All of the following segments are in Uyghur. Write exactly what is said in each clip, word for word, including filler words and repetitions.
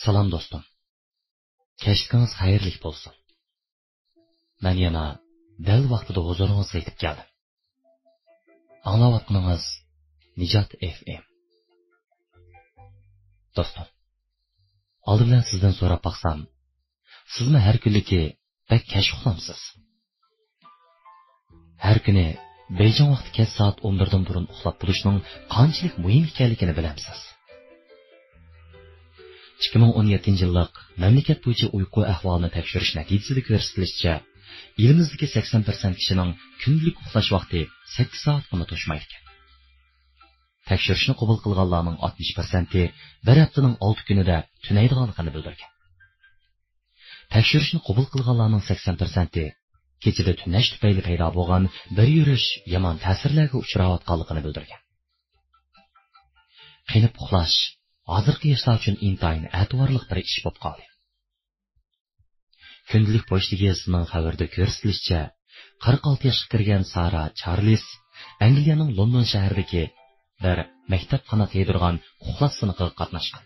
سالام دوستۇم. كەچلىكىڭىز خەيرلىك بولسۇن. مەن يەنە دەل ۋاقتىدا ھۇزۇرىڭىزغا يېتىپ كەلدىم. ئاڭلاۋاتقىنىڭىز نىجات ئېف ئېم. دوستۇم، ئالدى بىلەن سىزدىن سوراپ باقسام، سىزمۇ ھەر كۈنلۈكى بەك كەچ ئۇخلامسىز؟ ھەر كۈنى بېيجىڭ ۋاقتى كەچ سائەت ئون بىردىن بۇرۇن ئۇخلاپ بولۇشنىڭ قانچىلىك مۇھىم ئىكەنلىكىنى بىلەمسىز؟ ئىككى مىڭ ئون يەتتىنچى يىللىق مەملىكەت بويىچە ئۇيقۇ ئەھۋالىنى تەكشۈرۈش نەتىجىسىدە كۆرسىتىلىشىچە، ئېلىمىزدىكى سەكسەن پىرسەنت كىشىنىڭ كۈندىلىك ئۇخلاش ۋاقتى سەككىز سائەتكىمۇ توشمايدىكەن. تەكشۈرۈشنى قوبۇل قىلغانلارنىڭ ئاتمىش پىرسەنتى بىر ھەپتىنىڭ ئالتە كۈنىدە تۈنەيدىغانلىقىنى بىلدۈرگەن. تەكشۈرۈشنى قوبۇل قىلغانلارنىڭ سەكسەن پىرسەنتى كېچىدە تۈنەش تۈپەيلى پەيدا بولغان بىر يۈرۈش يامان تەسىرلەرگە ئۇچراۋاتقانلىقىنى بىلدۈرگەن. قېنىپ ئۇخلاش ھازىرقى ياشلار ئۈچۈن ئىنتايىن ئەتىۋارلىق بىر ئىش بولۇپ قالدى. كۈندىلىك پوچتا گېزىتىنىڭ خەۋىرىدە كۆرسىتىلىشىچە، قىرىق ئالتە ياشقا كىرگەن سارا چارلىس ئەنگلىيەنىڭ لوندون شەھىرىدىكى بىر مەكتەپ قانات يايدۇرغان ئۇخلاش سىنىقىغا قاتناشقان.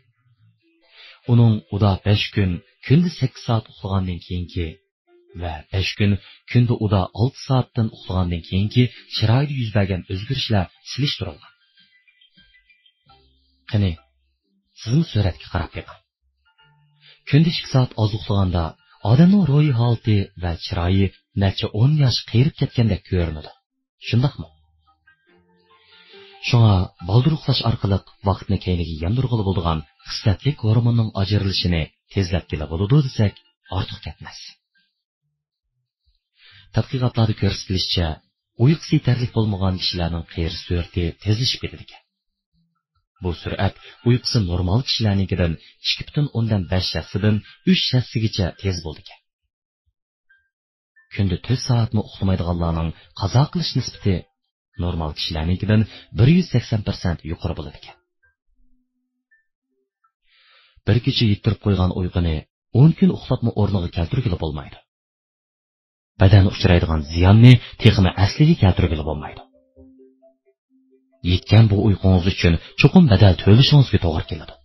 ئۇنىڭ ئۇدا بەش كۈن كۈندە سەككىز سائەت ئۇخلىغاندىن كېيىنكى ۋە بەش كۈن كۈندە ئۇدا ئالتە سائەتتىن ئۇخلىغاندىن كېيىنكى چىرايىدا يۈز بەرگەن ئۆزگىرىشلەر سېلىشتۇرۇلغان. قېنى، سىزمۇ سۈرەتكە قاراپ بېقىڭ. كۈندە ئىككى سائەت ئاز ئۇخلىغاندا، ئادەمنىڭ روھىي ھالىتى ۋە چىرايى نەچچە ئون ياش قېرىپ كەتكەندەك كۆرۈنىدۇ. شۇنداقمۇ؟ شۇڭا بالدۇر ئۇخلاش ئارقىلىق ۋاقىتنى كەينىگە ياندۇرغىلى بولىدىغان خىسلەتلىك ھورموننىڭ ئاجرىلىشىنى تېزلەتكىلى بولىدۇ دېسەك، ئارتۇق كەتمەس. تەتقىقاتلاردا كۆرسىتىلىشىچە، ئۇيقۇسى يېتەرلىك بولمىغان كىشىلەرنىڭ قېرىش سۈرئىتى تېزلىشىپ كېتىدىكەن. بۇ سۈرئەت ئۇيقۇسى نورمال كىشىلەرنىڭكىدىن ئىككى پۈتۈن ئوندىن بەش ھەسسىدىن ئۈچ ھەسسىگىچە تېز بولىدىكەن. كۈندە تۆت سائەتمۇ ئۇخلىمايدىغانلارنىڭ قازا قىلىش نىسبىتى نورمال كىشىلەرنىڭكىدىن بىر يۈز سەكسەن پىرسەنت يۇقىرى بولىدىكەن. بىر كېچە يىتتۈرۈپ قويغان ئۇيقۇنى ئون كۈن ئۇخلاپمۇ ئورنىغا كەلتۈرگىلى بولمايدۇ. بەدەن ئۇچرايدىغان زىياننى تېخىمۇ ئەسلىگە كەلتۈرگىلى بولمايدۇ. يىتكەن بۇ ئۇيقۇڭىز ئۈچۈن چوقۇم بەدەل تۆلىشىڭىزگە توغرا كېلىدۇ.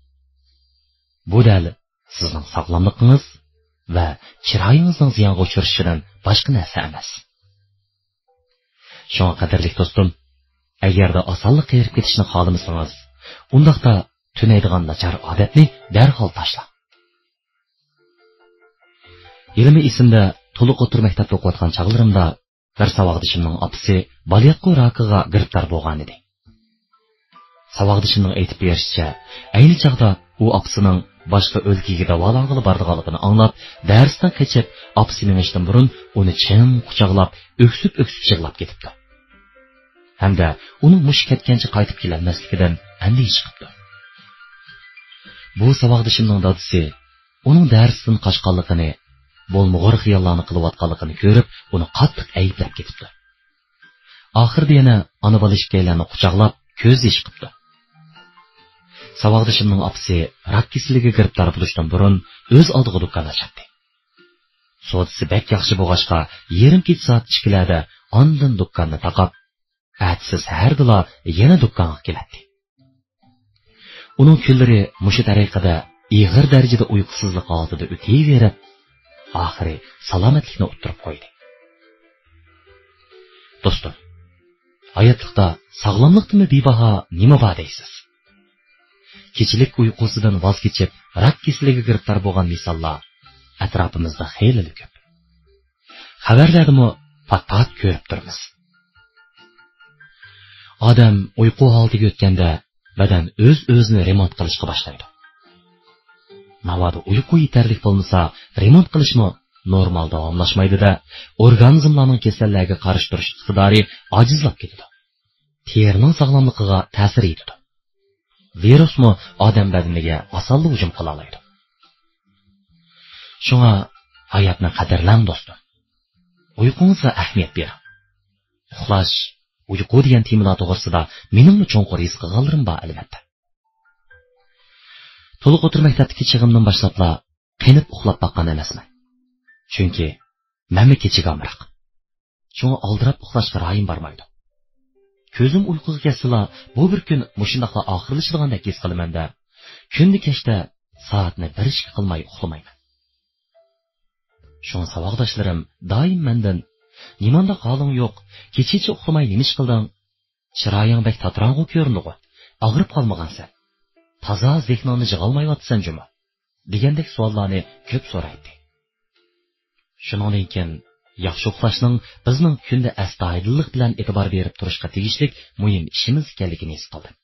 بۇ دەل سىزنىڭ ساغلاملىقىڭىز ۋە چىرايىڭىزنىڭ زىيانغا ئۇچرىشىدىن باشقا نەرسە ئەمەس. شۇڭا، قەدىرلىك دوستۇم، ئەگەردە ئاسانلا قېرىپ كېتىشنى خالىمىسىڭىز، ئۇنداقتا تۈنەيدىغان ناچار ئادەتنى دەرھال تاشلاڭ. ھېلىمۇ ئېسىمدە، تولۇق ئوتتۇرا مەكتەپتە ئوقۇۋاتقان چاغلىرىمدا بىر ساۋاقدىشىمنىڭ ئاپىسى بالىياتقۇ راكىغا گىرىپتار بولغانىدى. ساۋاقدىشىمنىڭ ئېيتىپ بېرىشىچە، ئەينى چاغدا ئۇ ئاپىسىنىڭ باشقا ئۆلكىگە داۋالانغىلى بارىدىغانلىقىنى ئاڭلاپ، دەرستىن قېچىپ، ئاپىسى مېڭىشتىن بۇرۇن ئۇنى چىڭ قۇچاقلاپ، ئۆكسۈپ-ئۆكسۈپ يىغلاپ كېتىپتۇ. ھەمدە ئۇنىڭ مۇشۇ كەتكەنچە قايتىپ كېلەلمەسلىكىدىن ئەندىشە قىپتۇ. بۇ ساۋاقدىشىمنىڭ دادىسى ئۇنىڭ دەرستىن قاچقانلىقىنى، بولمىغۇر خىياللارنى قىلىۋاتقانلىقىنى كۆرۈپ، ئۇنى قاتتىق ئەيىبلەپ كېتىپتۇ. ئاخىرىدا يەنە ئانا-بالا ئىككىيلەننى قۇچاقلاپ، كۆز يېشى قىپتۇ. ساۋاقدىشىمنىڭ ئاپىسى راك كېسىلىگە گىرىپتار بولۇشتىن بۇرۇن ئۆز ئالدىغا دۇكان ئاچاتتى. سودىسى بەك ياخشى بولغاچقا، يېرىم كېچە سائەت ئىككىلەردە ئاندىن دۇكاننى تاقاپ، ئەتىسى سەھەردىلا يەنە دۇكانغا كېلەتتى. ئۇنىڭ كۈنلىرى مۇشۇ تەرىقىدە ئېغىر دەرىجىدە ئۇيقۇسىزلىق ھالىتىدە ئۆتۈۋېرىپ، ئاخىرى سالامەتلىكنى ئۇتتۇرۇپ قويدى. دوستۇم، ھاياتلىقتا ساغلاملىقتىنمۇ بىباھا نېمە بار دەيسىز؟ كېچىلىك ئۇيقۇسىدىن ۋاز كېچىپ، راك كېسىلىگە گىرىپتار بولغان مىساللار ئەتراپىمىزدا خېلىلا كۆپ. خەۋەرلەردىمۇ پات-پات كۆرۈپ تۇرىمىز. ئادەم ئۇيقۇ ھالىتىگە ئۆتكەندە، بەدەن ئۆز-ئۆزىنى رېمونت قىلىشقا باشلايدۇ. ناۋادا ئۇيقۇ يېتەرلىك بولمىسا، رېمونت قىلىشمۇ نورمال داۋاملاشمايدۇ-دە، ئورگانىزملارنىڭ كېسەللەرگە قارشى تۇرۇش ئىقتىدارى ئاجىزلاپ كېتىدۇ. تېرىنىڭ ساغلاملىقىغا تەسىر يېتىدۇ. ۋىرۇسمۇ ئادەم بەدىنىگە ئاسانلا ھۇجۇم قىلالايدۇ. شۇڭا ھاياتنى قەدىرلەڭ، دوستۇم. ئۇيقۇڭىزغا ئەھمىيەت بېرىڭ. ئۇخلاش، ئۇيقۇ دېگەن تېمىلار توغرىسىدا مېنىڭمۇ چوڭقۇر ھېس قىلغانلىرىم بار، ئەلۋەتتە. تولۇق ئوتتۇرا مەكتەپتىكى چېغىمدىن باشلاپلا قېنىپ ئۇخلاپ باققان ئەمەسمەن. چۈنكى مەنمۇ كېچىگە ئامراق. شۇڭا ئالدىراپ ئۇخلاشقا رايىم بارمايدۇ. كۆزۈم ئۇيقۇغا كەتسىلا، بۇ بىر كۈن مۇشۇنداقلا ئاخىرلىشىدىغاندەك ھېس قىلىمەن-دە، كۈندە كەچتە سائەتنى بىر ئىككى قىلماي ئۇخلىمايمەن. شۇڭا ساۋاقداشلىرىم دائىم مەندىن، «نېمانداق ھالىڭ يوق، كېچىچە ئۇخلىماي نېمە ئىش قىلدىڭ؟ چىرايىڭ بەك تاتىراڭغۇ كۆرۈنىدىغۇ، ئاغرىپ قالمىغانسەن؟ تازا زېھنىڭنى يىغالمايۋاتىسەن جۇمۇ؟» دېگەندەك سوئاللارنى كۆپ سورايتتى. شۇنىڭدىن كېيىن ياخشى ئۇخلاشنىڭ بىزنىڭ كۈندە ئەستايىدىللىق بىلەن ئېتىبار بېرىپ تۇرۇشقا تېگىشلىك مۇھىم ئىشىمىز ئىكەنلىكىنى ھېس قىلدىم.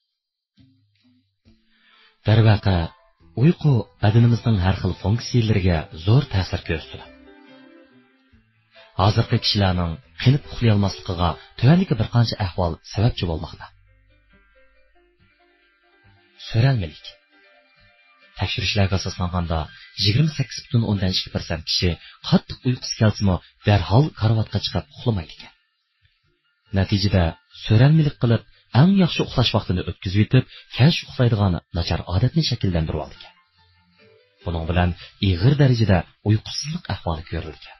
دەرۋەقە، ئۇيقۇ بەدىنىمىزنىڭ ھەر خىل فۇنكسىيەلىرىگە زور تەسىر كۆرسىتىدۇ. ھازىرقى كىشىلەرنىڭ قېنىپ ئۇخلىيالماسلىقىغا تۆۋەندىكى بىر قانچە ئەھۋال سەۋەبچى بولماقتا. سۆرەلمىلىك. تەكشۈرۈشلەرگە ئاساسلانغاندا، يىگىرمە سەككىز پۈتۈن ئوندىن ئىككى پىرسەنت كىشى قاتتىق ئۇيقۇسى كەلسىمۇ، دەرھال كارىۋاتقا چىقىپ ئۇخلىمايدىكەن. نەتىجىدە، سۆرەلمىلىك قىلىپ، ئەڭ ياخشى ئۇخلاش ۋاقتىنى ئۆتكۈزۈۋېتىپ، كەچ ئۇخلايدىغان ناچار ئادەتنى شەكىللەندۈرۈۋالىدىكەن. بۇنىڭ بىلەن ئېغىر دەرىجىدە ئۇيقۇسىزلىق ئەھۋالى كۆرۈلىدىكەن.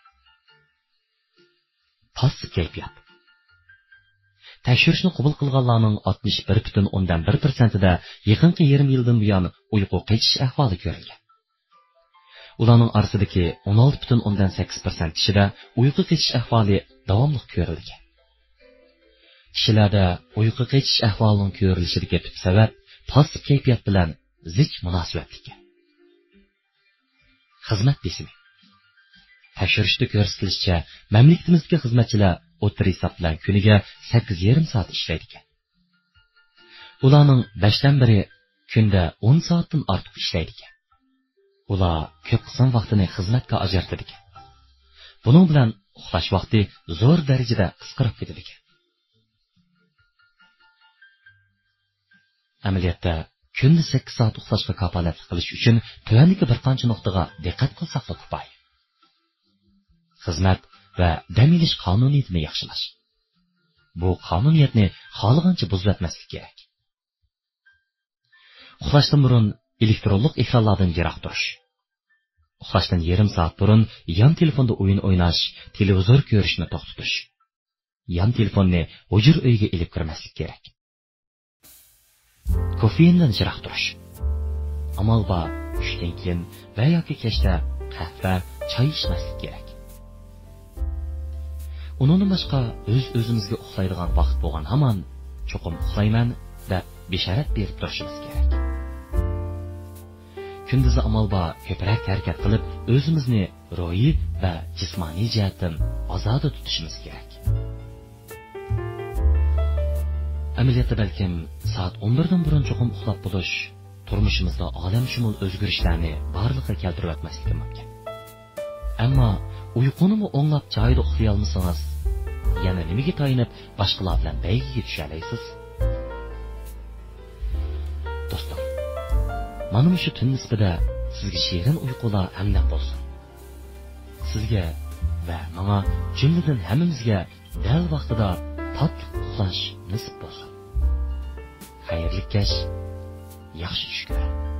پاسسىپ كەيپىيات. تەكشۈرۈشنى قوبۇل قىلغانلارنىڭ ئاتمىش بىر پۈتۈن ئوندىن بىر پىرسەنتىدە يېقىنقى يېرىم يىلدىن بۇيان ئۇيقۇ قېچىش ئەھۋالى كۆرۈلگەن. ئۇلارنىڭ ئارىسىدىكى ئون ئالتە پۈتۈن ئوندىن سەككىز پىرسەنت كىشىدە ئۇيقۇ قېچىش ئەھۋالى داۋاملىق كۆرۈلگەن. كىشىلەردە ئۇيقۇ قېچىش ئەھۋالىنىڭ كۆرۈلۈشىدىكى تۈپ سەۋەب پاسسىپ كەيپىيات بىلەن زىچ مۇناسىۋەتلىككەن. خىزمەت بېسىمى. تەكشۈرۈشتە كۆرسىتىلىشىچە، مەملىكىتىمىزدىكى خىزمەتچىلەر ئوتتۇرا ھېساب بىلەن كۈنىگە سەككىز يېرىم سائەت ئىشلەيدىكەن. ئۇلارنىڭ بەشتىن بىرى كۈندە ئون سائەتتىن ئارتۇق ئىشلەيدىكەن. ئۇلار كۆپ قىسىم ۋاقتىنى خىزمەتكە ئاجرىتىدىكەن. بۇنىڭ بىلەن ئۇخلاش ۋاقتى زور دەرىجىدە قىسقىراپ كېتىدىكەن. ئەمەلىيەتتە، كۈندە سەككىز سائەت ئۇخلاشقا كاپالەتلىك قىلىش ئۈچۈن تۆۋەندىكى بىر قانچە نۇقتىغا دىققەت قىلساقلا كۇپايە. خىزمەت ۋە دەم ئېلىش قانۇنىيىتىنى ياخشىلاش. بۇ قانۇنىيەتنى خالىغانچە بۇزۇۋەتمەسلىك كېرەك. ئۇخلاشتىن بۇرۇن ئېلېكترونلۇق ئېكرانلاردىن يىراق تۇرۇش. ئۇخلاشتىن يېرىم سائەت بۇرۇن يان تېلېفوندا ئويۇن ئويناش، تېلېۋىزور كۆرۈشنى توختىتىش. يان تېلېفوننى ھۇجرا ئۆيگە ئېلىپ كىرمەسلىك كېرەك. كوفېئىندىن يىراق تۇرۇش. ئامال بار چۈشتىن كېيىن ۋە ياكى كەچتە قەھۋە، چاي ئىچمەسلىك كېرەك. ئۇنىڭدىن باشقا ئۆز-ئۆزىمىزگە ئۇخلايدىغان ۋاقىت بولغان ھامان چوقۇم ئۇخلايمەن دەپ بېشارەت بېرىپ تۇرۇشىمىز كېرەك. كۈندۈزى ئامال بار كۆپرەك ھەرىكەت قىلىپ، ئۆزىمىزنى روھىي ۋە جىسمانىي جەھەتتىن ئازادە تۇتۇشىمىز كېرەك. ئەمەلىيەتتە بەلكىم سائەت ئون بىردىن بۇرۇن چوقۇم ئۇخلاپ بولۇش تۇرمۇشىمىزدا ئالەمشۇمۇل ئۆزگىرىشلەرنى بارلىققا كەلتۈرۈۋەتمەسلىكى مۇمكىن. ئەمما ئۇيقۇنىمۇ ئوڭلاپ جايىدا ئۇخلىيالمىسىڭىز، يەنە نېمىگە تايىنىپ باشقىلار بىلەن بەيگىگە چۈشەلەيسىز؟ دوستۇم، مانا مۇشۇ تۈن نىسپىدە سىزگە شېرىن ئۇيقۇلار ھەمدەم بولسۇن. سىزگە ۋە ماڭا، جۈملىدىن ھەممىمىزگە دەل ۋاقتىدا تاتلىق ئۇخلاش نېسىپ بولسۇن. خەيرلىك كەچ، ياخشى چۈش كۆرۈڭ.